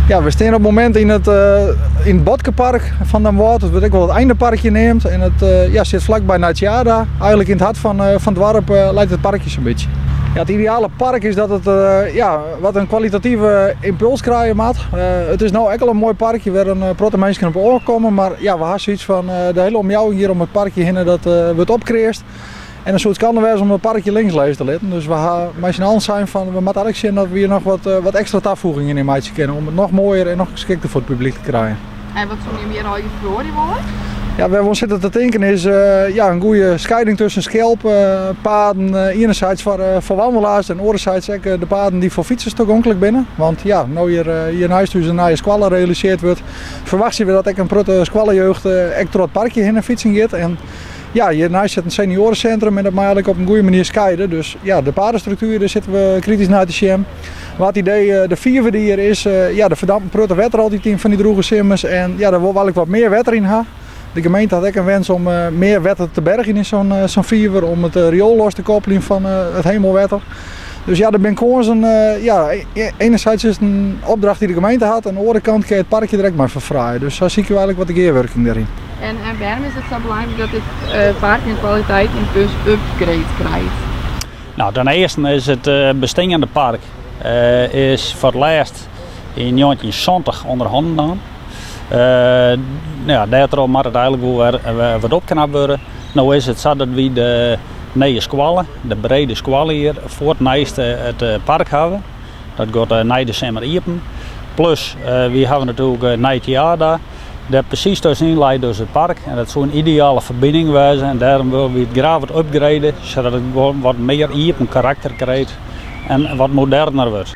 Ja, we stean op it momint yn it, yn it Botkepark fan Damwâld. It wurdt ek wol it Eindeparkje neamd. En it, ja, sit flakby Nij Tjaarda. Eigenlik yn it hart fan, fan it doarp leit it parkje sa'n bytsje. Ja, it ideale park is dat it, ja, wat in kwalitative ympuls krije moat. It is no ek al in moai parkje wêr in protte minsken op oankomme. Mar ja, we ha soiets fan de hiele omjouwing hjir om it parkje hinne, dat wurdt opkreasd. En dan soe it skande wêze om it parkje links lizze te litten. Dus we ha mei syn allen sein fan we moatte eigentlik sjen dat we hjir noch wat, wat ekstra tafoegingen yn meitsje kinne om it noch moaier en noch geskikter foar it publyk te krijen. En wat soene jim hjir allegear feroarje wolle? Ja, wêr we oan sitte te tinken is ja, in goede skieding tusken skelppaden enerzijds foar wandelaars en oarderzijds ek de paden dy't foar fytsers tagonklik binne. Want ja, no hjir, hjir neist ús in nije skoalle realisearre wurdt, ferwachtsje we dat ek in protte skoallejeugd ek troch it parkje hinne fytsen giet. En ja, hjirneist sit in senioaresintrum en dat mei eigentlik op in goede manier skeide. Dus ja, de padenstruktuer, dêr sitte we kritysk nei te sjen. Wat idee, de fiver dy't hjir is, ja, der ferdampt in protte wetter altyd yn fan dy drûge simmers. En ja, dêr wolle we eigentlik wat mear wetter yn ha. De gemeente hat ek in wens om mear wetter te bergjen yn sa'n fiver, om it rioel los te koppeljen fan it hemelwetter. Dus ja, der binne kânsen. Ja, enerzijds is it in opdracht dy't de gemeente hat, oan de oare kant kin je it parkje der ek mei ferfraaie. Dus sa sykje we eigentlik wat de gearwurking dêryn. En wêrom is it sa belangryk dat dit park in kwaliteit en upgrade krijt? Nou, ten earste is it besteande park is foar it lêst yn 1970 ûnder hannen naam. Ja, dêrtroch moat it eigentlik wol wer wat opknapt wurde. No is it sa dat wy de nije skoalle, de brede skoalle hjir, fuort neist it park hawwe. Dat giet nei de simmer iepen. Plus, wy hawwe natuerlik Nij Tjaarda. Dêr presys tuskenyn leit dus it park en dat soe in ideale ferbining wêze en dêrom wolle wy it graach wat upgrade, sadat it gewoan wat mear iepen karakter krijt en wat moderner wurdt.